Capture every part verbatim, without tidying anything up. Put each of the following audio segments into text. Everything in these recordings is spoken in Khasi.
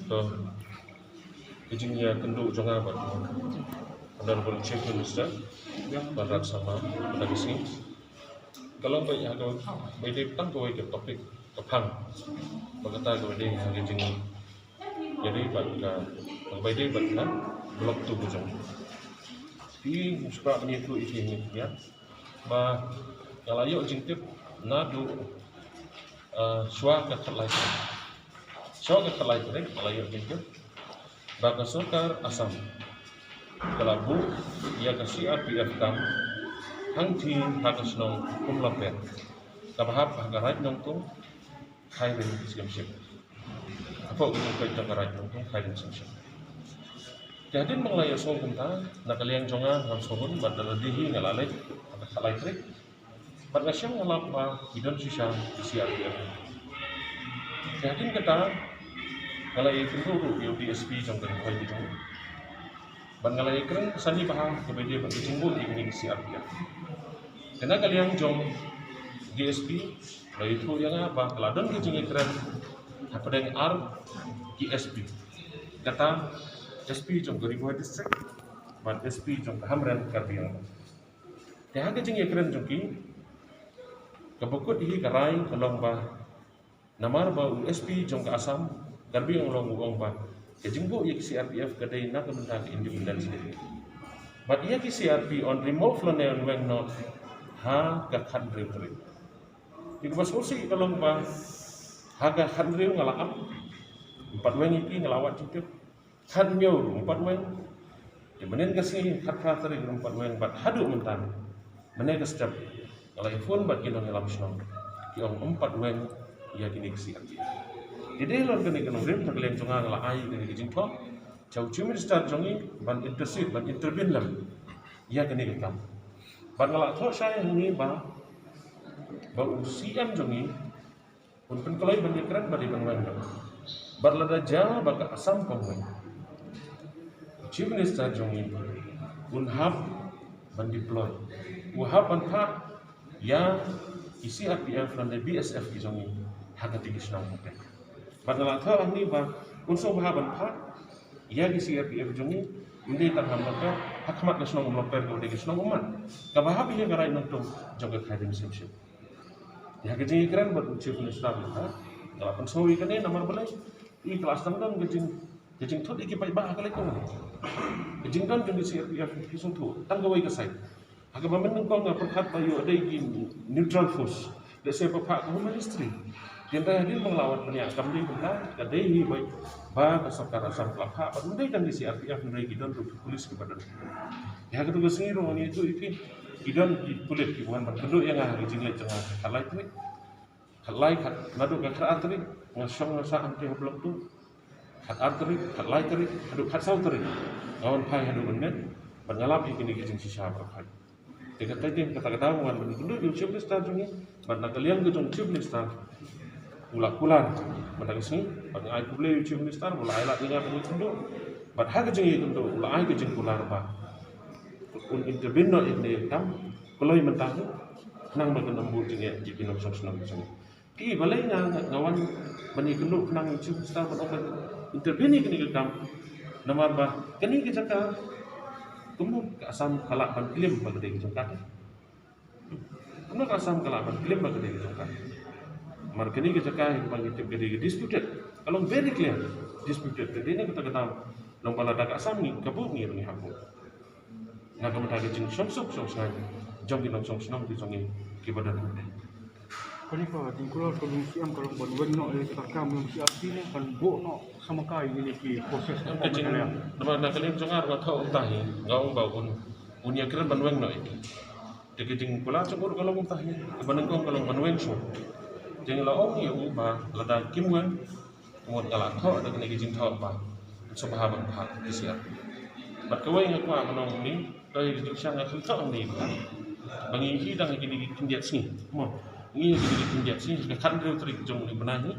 To, ka jingïakynduh jong nga bad Honorable Chief Minister Conrad Sangma mynta ka sngi ka long beit ha kaba ïadei tang kawei ka topic, ka phang ba kata kaba ïadei ha ka jingïadei bad ka, kaba ïadei bad ka Block two ka jong. Phi, nga sngewbha ban ïathuh ïa phi hangne ba nga la ïoh jingtip naduh, eh, shuwa ka khatlai tarik. Shuwa ka khatlai tarik nga la ïoh jingtip ba ka sorkar Assam ka la buh ïa ka C R P F camp hangtei ha ka shnong Umlaper, kaba hap ha ka Raid Nongtung, Khairi Syiemship. Hapoh ka jingpeit jong ka Raid Nongtung, Khairi Syiemship. Te hadien ba nga la ïohsngew kumta, na ka liang jong nga ngam sngewbha bad da lade hi nga la leit ha ka khatlai tarik. Bad nga shym nga lap ba ki don shisha ki C R P F. Te hadien kata nga la ïakynduh ruh ïa u D S P jong ka ri Bhoi ka jong. Bad nga la ïakren sani bha kaba ïadei bad ka jingbuh ïa kine ki C R P F. Te na ka liang jong D S P la ïathuh ïa nga ba ka la don ka jingïakren hapdeng ar ki S P. Kata S P jong ka Ri Bhoi District bad S P jong ka Hamren Karbi Anglong. Te ha ka jingïakren jong ki, kaba kut hi ka rai ka long ba namar ba u S P jong ka Assam Karbi Anglong u ong ba ka jingbuh ïa ki C R P F ka dei na ka bynta ka Independence Day. Bad ïa ki C R P yn remove lane yn weng noh ha ka khathynriew tarik. Te kaba sngewsih ka long ba ha ka khathynriew nga la ap, ym pat weng ïa ki, nga la wad jingtip. Khathynñiew ruh ym pat weng. Te mynnin ka sngi khatphra tarik ruh ym pat weng, bad haduh mynta mynne ka step nga la ïaphone bad ki nongïalam shnong, ki ong ym pat weng ïa kine ki C R P F. Te dei halor kane ka nongrim, na ka liang jong nga nga la ai kane ka jingthoh sha u Chief Minister jong ngi ban intercede, ban intervene lem ïa kane ka kam. Bad nga la thoh shai hangne ba, ba u C M jong ngi un pynkloi ban ïakren bad ban weng noh. Bad lada jia ba ka Assam kam weng, Chief Minister jong ngi un hap ban deploy, u hap ban phah ïa ki C R P F lane B S F ki jong ngi ha kata ki shnong. Bad nga la thoh hangne ba un sngewbha ban phah ïa ki C R P F jong ngi, ym dei tang ha Umlaper, ha khmat ka shnong Umlaper kaba dei ka shnong ummat, kaba hap ïa ka Raid Nongtung jong ka Khairi Syiemship. Ïa ka jingïakren bad u Chief Minister mynta nga la pynsngew ïa kane namar balei? I ka la sdang don ka jing, ka jingthut ïa ki paidbah ha ka leit kumne. Ka jingdon jong ki C R P F ki sngewthuh tang kawei ka side. Ha kaba mynnyngkong nga pyrkhat ba ïoh dei ki neutral force, lehse ba phah ka Home Ministry. Hynrei hadien ba nga la wan pynïaid kam dei kumta, ka dei hi ba, ba ka sorkar Assam ka la phah, bad ym dei tang ki C R P F, hynrei ki don ruh ki police kiba don. Ïa katu ka sngi ruh ngi ïathuh ïa phi, ki don ki pulit kiba wan ban kynduh ïa nga ha ka jingleit jong nga ha ka khatlai tarik. Khatlai, khat, naduh ka khatar tarik nga shong nga sah hangtei ha Block two. Khatar tarik, khatlai tarik, haduh khatsaw tarik nga wan phai haduh mynmiet bad nga lap ïa kine ki jingshisha baroh. Te kata te kata ka daw nga wan ban kynduh ïa u Chief Minister jong ngi, bad na ka liang ka jong u Chief Minister u la kular mynta ka sngi, bad nga ai khublei ïa u Chief Minister ba u la ai lad ïa nga ban ïakynduh. Bad ha ka jingïakynduh u la ai ka jingkular ba un intervene noh ïa kane ka kam kloi mynta hi, khnang ba kan ym buh jingeh ïa ki nongshong shnong jong ngi. Te balei nga, nga, nga wan ban ïakynduh khnang ïa u Chief Minister ban ong ban intervene ïa kane ka kam? Namar ba kane ka jaka kumno ka Assam ka lah ban claim ba ka dei ka jong ka? Kumno ka Assam ka lah ban claim ba ka dei ka jong ka? Namar kane ka jaka, ïa kaba ngi tip, ka dei ka disputed. Ka long very clear, disputed. Te dei na kata ka daw long ba lada ka Assam ngi ka buh, ngi ruh ngi hap buh na ka bynta ka jingshongsuk shongsngain jong ki nongshong shnong ki jong ngi kiba don. Kane ka jingkular ka jong u C M ka long ban weng noh ïa ka kam jong C R P ne ban buh noh sha ma ka ïa kine ki forces. Em, ka jing, namar na ka liang jong nga ruh nga thoh kumta hi, nga ong ba un, un ïakren ban weng noh ïa ki. Te ka jingkular jong u ruh ka long kumta hi, kaba nyngkong ka long ban weng shuh. Te nga la ong ïa u ba lada kim weng, ka mut nga la thoh da kane ka jingthoh ba sngewbha ban phah ki C R P F. Bad kawei nga kwah ban ong hangne, ka dei ka jingshisha nga khlem thoh hangne ba, ba ngi hi dang ha kine ki khyndiat sngi. Mo, ngi ha kine ki khyndiat sngi, ka khathynriew tarik jong une u bnai hi,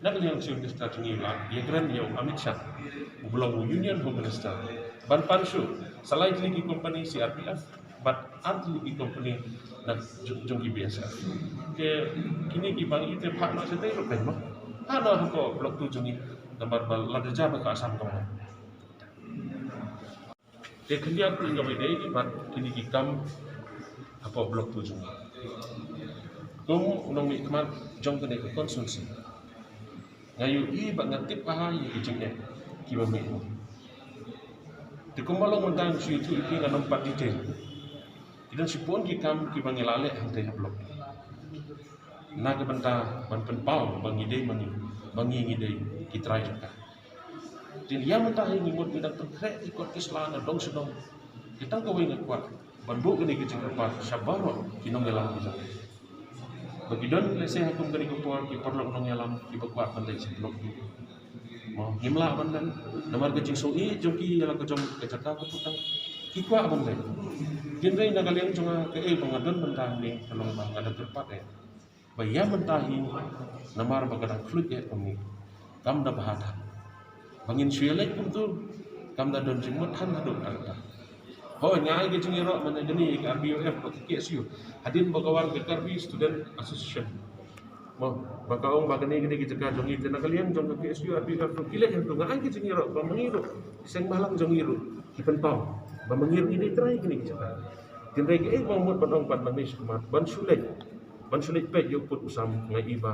na ka liang u Chief Minister jong ngi u la ïakren ïa u Amit Shah, uba long u Union Home Minister, ban pan shuh sa lai tylli ki company C R P F bad ar tylli ki company na jong, jong ki B S F. Te kine kiba ngi ïeit te phah noh shatei ruh pyn mo. Phah noh hapoh Block two jong ngi. Namar ba lada jia ba ka Assam ka mon. Te khyndiat phi kaba ïadei bad kine ki kam hapoh block tu jong nga. Kum u nongmihkhmat jong kane ka constituency, nga ïohi bad nga tip bha ïa ki jingeh kiba mih mo. Te kumba long mynta nga shu ïathuh ïa phi, ngan ym pat detail. Ki don shibun ki kam kiba ngi la leh hangtei ha block na ka bynta ban pynpaw ba ngi dei ma ngi, ba ngi ngi dei ki trai jong ka. Te ïa mynta hi ngi mut ngi dang pynkhreh ïa ki kot ki sla na dong sha dong. Te tang kawei nga kwah ban buh kane ka jingkyrpad sha baroh ki nongïalam ki jong ngi. Ba ki don lehse ha kum kane ka por ki paralok nongïalam kiba kwah ban leit sha block tu. Mo, ngim lah ban leh namar ka jingsngewsih jong ki ïa la ka jong ka jaka ka putang. Ki kwah ban leh. Hynrei na ka liang jong nga, kaei ba nga don mynta hangne ka long ba nga da kyrpad eh ba ïa mynta hi, namar ba ka dang khluit eh kumne, kam da bha than. Ba ngin shu ïaleit kumtu, kam da don jingmut than haduh katta katta. Hooid, nga ai ka jingïaroh mynta kane ka R B Y F bad ka K S U hadien ba ka wan ka Karbi Student Association. Mo, ba ka ong ba kane kane ka jaka jong ngi, te na ka liang jong ka K S U, R B Y F ruh ki leit hangtu. Nga ai ka jingïaroh ba ma ngi ruh, ki seng bhalang jong ngi ruh ki pynpaw ba ma ngi ruh ngi dei trai kane ka jaka. Hynrei kaei ba mut ban ong pat nangne shakhmat, ban shu leit, ban shu leit peit ïa u pud u sam, nga i ba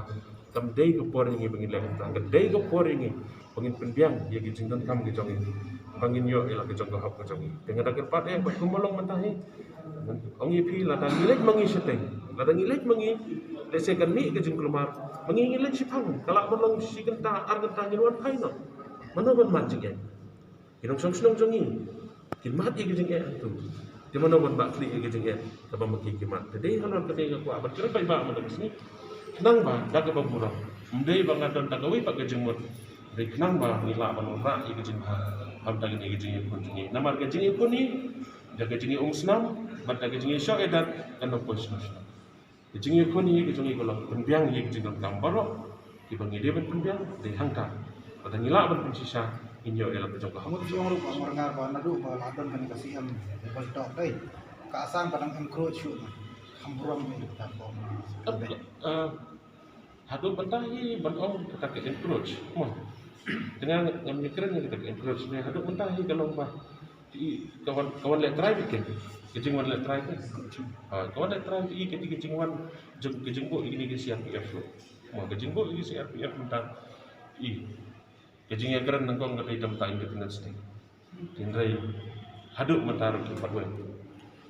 kam dei ka por ïa ngi ba ngin leh kumta. Ka dei ka por ïa ngi ba ngin pynbiang ïa ki jingdonkam ki jong ngi, ba ngin ïoh ïa la ka jong ka hok ka jong ngi. Te nga da kyrpad eh ba kumba long mynta hi, ong ïa phi, lada ngi leit ma ngi shatei, lada ngi leit ma ngi, lehse kan mih ka jingkulmar. Ma ngi ngi leit shiphang, ka lah ban long shi kynta ar kynta ngin wan phai noh. Mano ban mad jingeh? Ki nongshong shnong jong ngi kin mad ïa ka jingeh hangtu. Te mano ban bah khlieh ïa ka jingeh kaba ma ki ki mad? Te dei halor kane nga kwah ban kren paidbah mynta ka sngi, khnang ba da kaba burom, ym dei ba nga don da kawei pat ka jingmut. Dei khnang ba ngi lah ban wanrah ïa ka jingbha ha kane ka jingïakhun jong ngi. Namar ka jingïakhun hi, da ka jingïaumsnam bad da ka jingïashoh ïadat, kan ym poi shnong shnong. Ka jingïakhun hi ka jong ngi ka long pynbiang ïa ka jingdonkam baroh kiba ngi dei ban pynbiang. Dei hangta, lada ngi lah ban pynshisha, ngin ïoh ïa la ka jong ka hok. Mut jong ruh ba mar nga ba naduh ba la don kane ka C M Ball Talk dei, ka Assam ka dang encroach shuh na. Kham burom ïa kata ka bom. Tam, eh, haduh mynta hi ban ong kata ka encroach mo. Te nga ngam ïakren ïa kata ka encroach ne, haduh mynta hi ka long ba i, ka wan, ka wan leh trai beit, ka jingwan leh trai beit. Ha, ka wan leh trai beit, i, ka, i, ka jingwan jong, ka jingbuh ïa kine ki C R P F ruh. Mo, ka jingbuh ïa ki C R P F mynta, i, ka jingïakren nyngkong ka dei tam ta Independence Day. Hynrei haduh mynta ruh ki pat weng.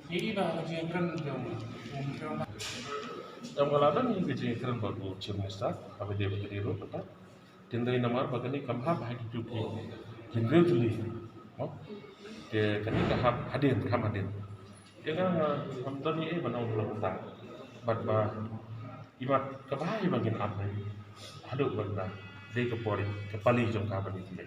I, i, ba ka jingïakren jong, jong, jong. Tam ka la don ïa ka jingïakren bad u Chief Minister, haba dei ba ka dei ruh mynta. Hynrei namar ba kane kam hap ha kitu ki hynriew tylli. Mo? Te kane ka hap hadien, kham hadien. Te nga, nga ngam don ei ei ban ong halor kata. Bad ba i mat kaba ïa ba ngin ap ne, haduh ban da dei ka por, ka pali jong ka ban ïa tylli.